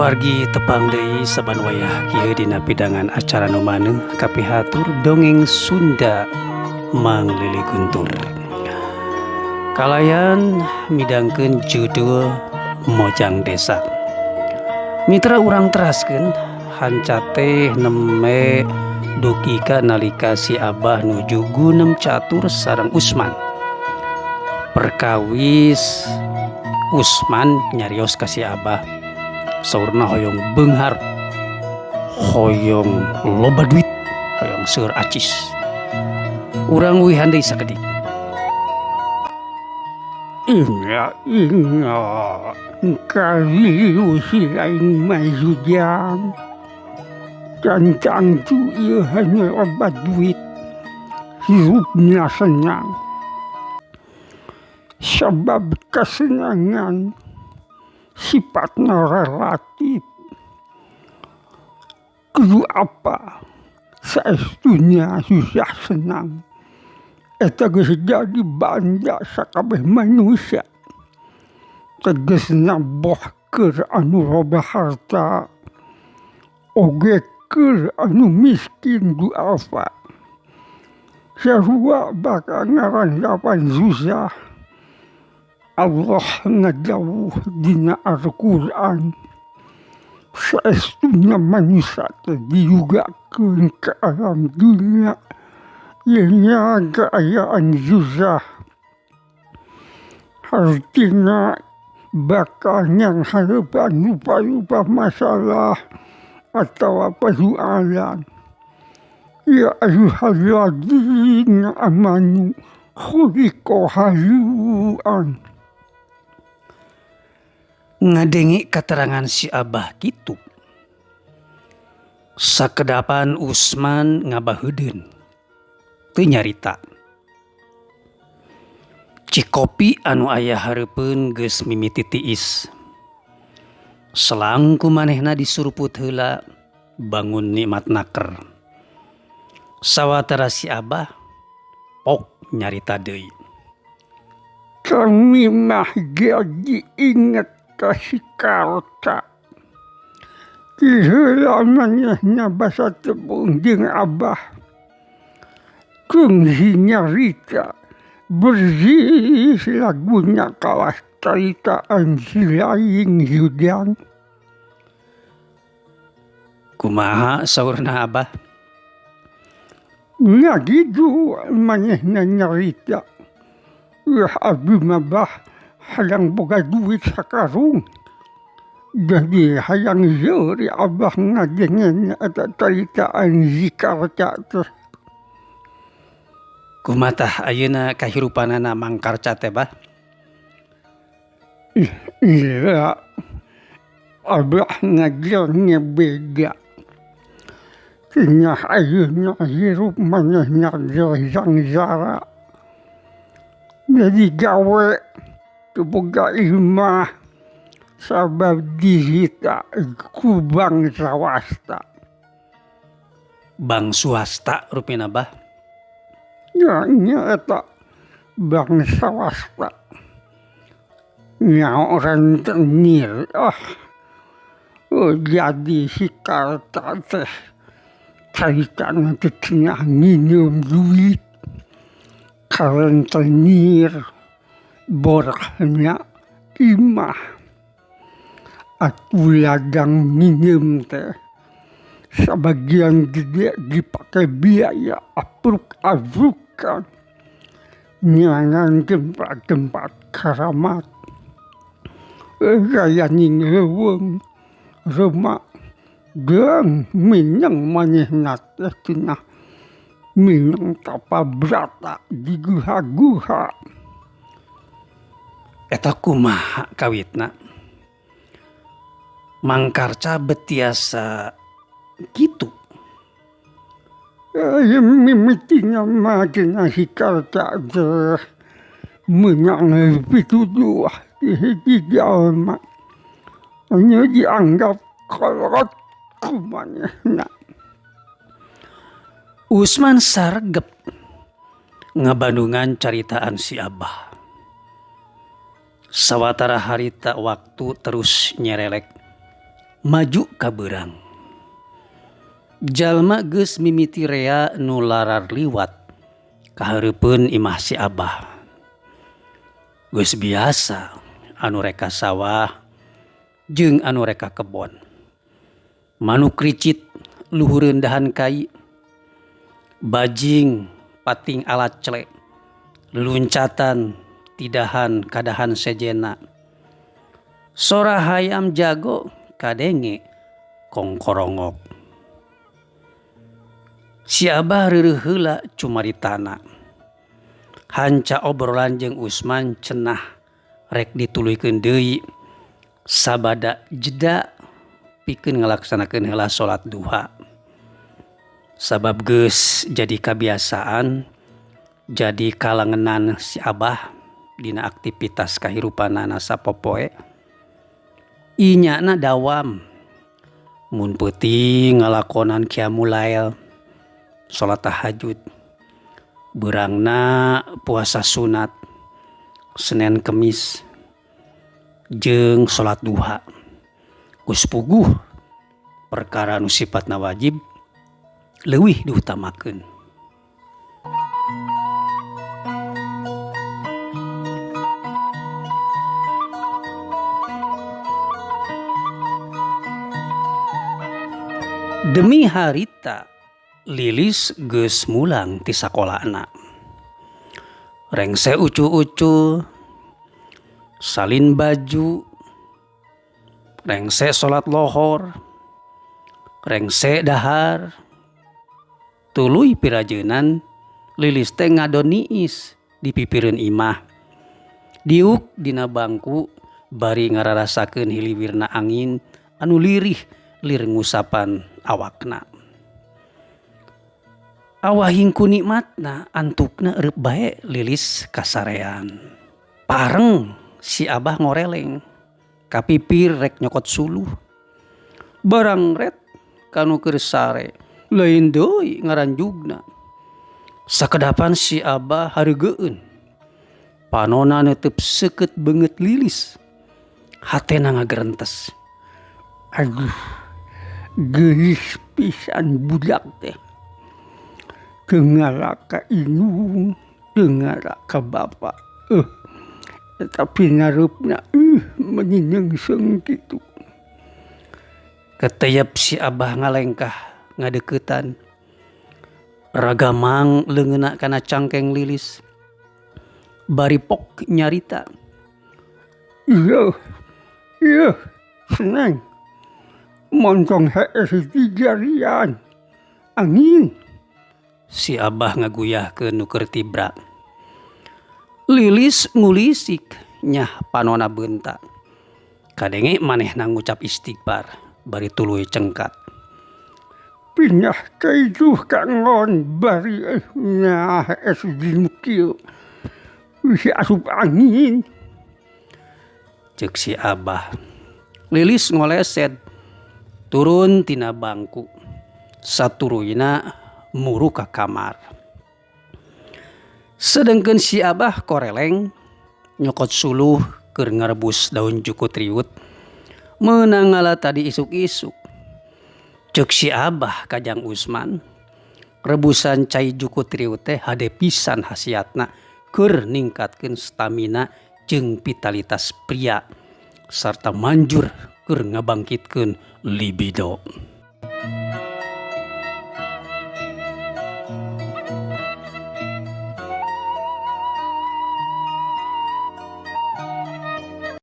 Wargi tepang deui saban wayah kieu dina pidangan acara nu maneuh kapihatur dongeng Sunda Mang Lili Guntur. Kalayan midangkeun judul Mojang Desa. Mitra urang teraskeun hanca teh nembe dugi ka nalika si Abah nuju gunem catur sareng Usman. Perkawis Usman nyarios ka si Abah saurna hoyong beunghar hoyong loba duit hoyong seueur acis. Urang uihan deui sakedik. Inga inga kaliu si aing mah Ujang. Can tangtu ieu hanya loba duit hirupna senang. Sabab kesenangan sifatna relatif. Kudu apa saestunya susah senang eta geus jadi banda sakabeh manusia. Tegesna boh keur anu loba harta oge keur anu miskin duafa. Sarua bakal ngarandapan susah. Allah ngadawuh dina Al-Qur'an saestuna manusia teh diyugakeun ka alam dunya nya kaayaan susah. Hartina bakal nyanghareupan rupa-rupa masalah atawa persoalan. Ya ayyuhalladzina amanu khuliqu halu'an. Ngadenge katerangan si Abah kitu. Sakedapan Usman ngabaheudeun teu nyarita. Cikopi anu aya hareupeun geus mimiti tiis. Selang ku manehna disuruput heula bangun nikmat naker. Sawatara si Abah pok nyarita deui. Kami mah jadi inget ka si Karta. Ti heula manehna basa tepung jeung Abah. Kungsi nyarita berzih laguna kawas caritaan si laing Ujang. Kumaha saurna Abah? Nya kitu manehna nyarita. Wah abdi mah bah hayang boga duit sakarung. Jadi hayang seuri Abah ngadengen eta caritaan si Karca teh. Kumaha tah ayeuna kahirupanana Mang Karca teh Bah? Iya, Abah ngajarnya beda. Cenah ayeuna hirup manehna geus sangsara. Jadi gawe teu boga imah sabab disita ku bank swasta. Bank swasta rupina Bah? Nya nya eta bank swasta. Nya rentenir ah. Jadi si Karta teh caritana teh cenah nginjeum duit ka rentenir borahna imah. Atuh ladang nginjeum teh sabagian gede dipake biaya apruk-aprukan nyangan tempat-tempat karamat. Gaya leuweung reuma geung mineng manehna teh cenah mineng tapa brata di guha-guha. Eta kumaha kawitna? Mang Karca bet tiasa kitu. Mimitina mah cenah si Karca teh meunang pituduh ti hiji jalma. Nya dianggap kolot ku manehna. Usman saregep ngabandungan caritaan si Abah. Sawatara harita waktu terus nyerelek Maju ka beurang. Jalma geus mimiti rea nu lararliwat kahareupeun imah si Abah. Geus biasa anu rek ka sawah jeung anu rek ka kebon. Manuk ricit luhureun dahan kai, bajing pating alacle, luluncatan tidahan kadahan sejenna. Sora hayam jago kadenge kongkorongok. Si Abah reureuh heula cumaritana. Hanca obrolan jeung Usman cenah rek dituluykeun deui sabada jeda pikeun ngalaksanakeun heula salat duha. Sabab geus jadi kabiasaan jadi kalangenan si Abah dina aktivitas kahirupanana sapopoe. Inyana dawam mun peuting ngalakonan qiyamulail, salat tahajud, beurangna puasa sunat Senin Kemis jeung salat duha. Geus puguh perkara nu sifatna wajib leuwih diutamakeun. Demi harita Lilis geus mulang ti sakolana. Rengse ucu-ucu, salin baju, rengse salat lohor, rengse dahar, tuluy pirajeunan Lilis teh ngadon niis di pipireun imah. Diuk dina bangku bari ngararasakeun hiliwirna angin anu lirih lir ngusapan awakna. Awahing ku nikmatna antukna eureub bae Lilis kasarean. Pareng si Abah ngoreleng kapipir rek nyokot suluh. Barang ret kanu keur sare lain deui ngaranjugna. Sakedapan si Abah hareugeun. Panona neuteup seukeut beungeut Lilis. Hatena ngagerentes. Aduh, geulis pisan budak teh. Teu ngala ka indung, teu ngala ka bapa. Tapi ngareupna meuni neungseung kitu. Keteyep si Abah ngalengkah ngadeuketan. Ragamang leungeunna kana cangkeng Lilis. Bari pok nyarita. Iya, iya, seneng. Montong hees dijarian. Angin. Si Abah ngaguyahkeun nu keur tibra. Lilis ngulisik nyah panona beunta. Kadenge manehna ngucap istighfar bari tuluy cengkat. Pindah kaiduh ka ngon bari nyah es di kieu. Bisi asup angin. Ceuk si Abah. Lilis ngoleset turun tina bangku. Saturuyna muru ka kamar. Sedengkeun si Abah koreleng nyokot suluh keur ngarebus daun jukut riut meunang ngala tadi isuk-isuk. Ceuk si Abah ka Jang Usman, rebusan cai jukut riut teh hade pisan hasiatna keur ningkatkeun stamina jeung vitalitas pria sarta manjur keur ngabangkitkeun libido.